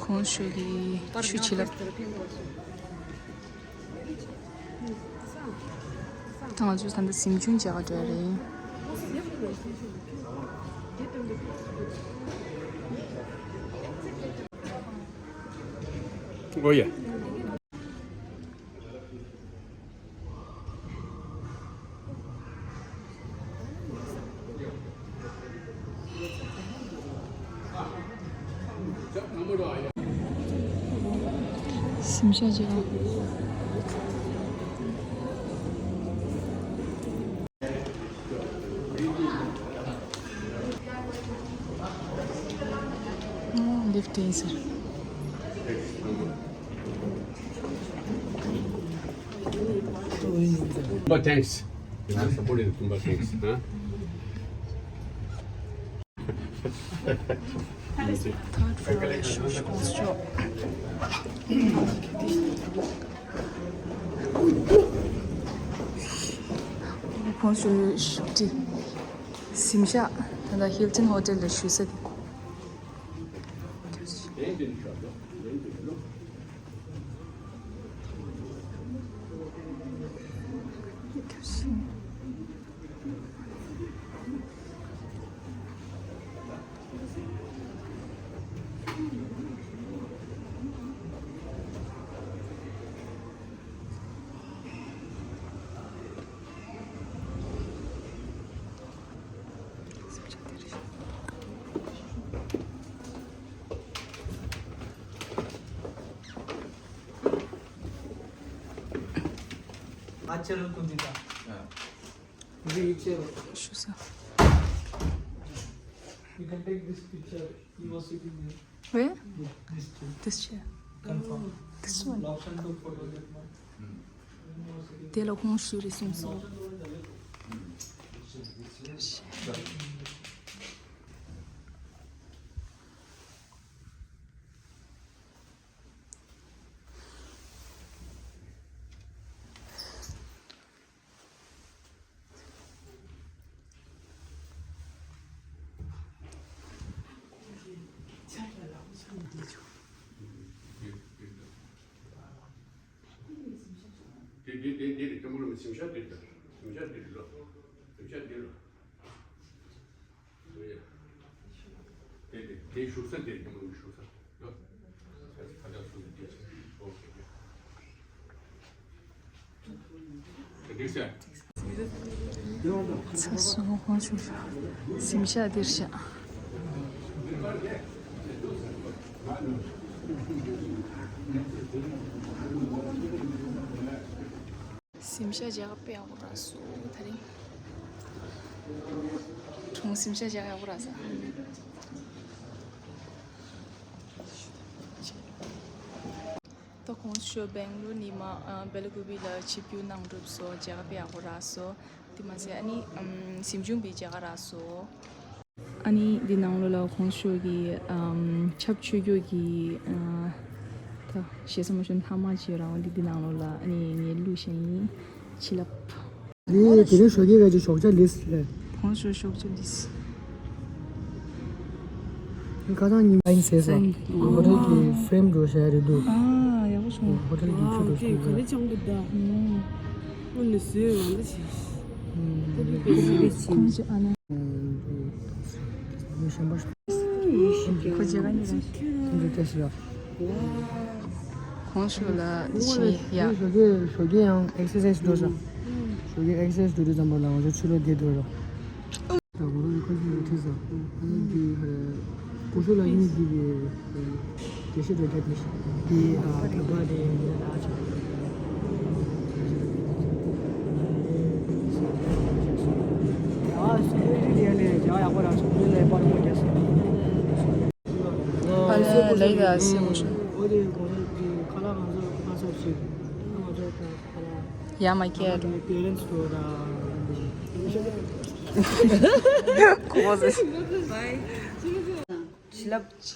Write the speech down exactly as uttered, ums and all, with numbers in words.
གོང་ཞུས་ཀྱི་ཆུ་བྱི་ལ། ད་ང་ཚོས་ད་ལྟ་གཟིམ་ཆུང་མཇལ་ག་འགྲོ་ཡ་རེད། ཨོ་ཡ། གཟིམ་ཤག་ཅིག་ཨ། ཨོ། ལིཕ་ཊི་ཡིན་ཟེར། Tumba thanks. Tumba thanks. Huh? Third floor ལ་བཞུགས་བཞུགས་ཆོག་གོང་ཞུས་ཀྱི་གཟིམ་ཤག་ད་ལྟ་ཧིལ་ཊོན་ཧོ་ཊེལ་ལ་བཞུགས་ས་དེ། Natural Kundita. Wheelchair. ཞུ་ས། You can take this picture. He was sitting there. Where? This chair. This chair. Confirm. This one. Lobsang took photo that one. དེ་ལ་ཁོང་ཞུ་རེད་གསུངས་སོང་། དེ་དེ་དེ་དེ་རེད། སྐྱོ་མོ་རུ་གཟིམ་ཤག་དེ་རེད། གཟིམ་ཤག་དེ་རེད་ལོ། གཟིམ་ཤག་དེ་རེད་ལོ། དེ་དེ་དེ་བཞུགས་ས་དེ་རེད། སྐྱོ་མོ་རུ་བཞུགས་ས་ལོ། ཁ་ཁ་བཞུགས་ས་དེ་རེད། ཨོ་ཁེ་ཁེ། དེ་དེ་ཟེར། ཚ་སོང་ཁོང་ཞུ་ཤག་གཟིམ་ཤག་འདིར་བཞག་གཟིམ་ཤག་རྒྱག་པའི་ཨ་ཁུ་ར་སུ་ད་རིང་གྲོང་གཟིམ་ཤག་རྒྱག་ཨ་ཁུ་ར་ས། ད་གོང་ཞུ་སྦེང་ལོར་ནས་མར་ཨ་སྦེ་ལ་ཀུ་པི་ལ་ཆིབས་བསྒྱུར་གནང་གྲུབ་སོང་། མཇལ་ཁ་ཕུལ་ཡག་པོ་རག་སོང་། དེ་མ་ཟད་ཨ་ནི་ཨམ་གཟིམ་ཆུང་པའི་མཇལ་ཁ་རག་སོང་། ཨ་ནི་འདི་ནང་ལོགས་ལ་གོང་ཞུ་གི་ཨམ་ཆབ་མཆོད་རྒྱུ་གི་ཨ་ད་ཞེ་ས་མ་ཞུ་ཐ་མག་ཅིག་ཡོད་ར། འོ་འདི་འདི་ནང་ལོགས་ལ་ཨ་ནི་ངས་བླུགས་བཞག་ཡིན། བྱིན་རླབས། དེ་དེ་རིང་ཞོགས་ཀས་ག་ཅིག་ཞོགས་ཇ་ལིས་ལས། གོང་ཞུ་ཞོགས་ཇ་ལིས། ཁ་སང་ཉིན་ཨིན་ཟེར་ས། ཧོ་ཊེལ་གྱི་ཧྥེམ་འགྲོ་བྱ་ཡ་རེད་འདུག་ཨ་ཡག་པོ་བྱུང་། ཧོ་ཊེལ་གྱི་ཁྱུ་འགྲོ་བྱུང་། ཨོ་ནི་ཟོས་ཡོང་ད་ཞིག་ཁོང་ཅི་ཨ་ན། ཁོང་ཅི་ཨ་ན། ཁོ་ཅི་ག་ནི་རེད། ཁོང་ཚོས་ལ་ཕྱིན་ཡ། ཞོགས་ཀས་ཞོགས་ཀས་ཡང་ཨེག་སར་སའི་སི་འགྲོ་ས། ཞོགས་ཀས་ཨེག་སར་སའི་སི་འགྲོ་དུས་ཙམ་པ་ལ་ང་ཚོ་ཕྱི་ལོགས་བསྡད་འགྲོ་རོགས། ད་ང་ཚོ་ཁོ་ཚོ་ལ་ཁྲིད་ས། ཨ་ནི་འདི་ཧ་རེ་ཀུ་ཤུ་ལ་གཉིས་འདི་གི་དགེ་བཤེས་འགྲོ་རྒྱབ་མི་ཤེས། འདི་ཨ་གྲྭ་པ་རེད། ཨ་སུ་རི་རི་ལ་ནས་ཇ་ཡག་པོ་རང་སུ་རི་ལ་པར་མོ་རྒྱབ་སོང་། ཨ་ལེ་ལེ་ཡ་སེ་མོ་ཤོ། ཡ་མ་ཀེ་ར། ཁོ་བོ་ཟེར། བྱིན་རླབས།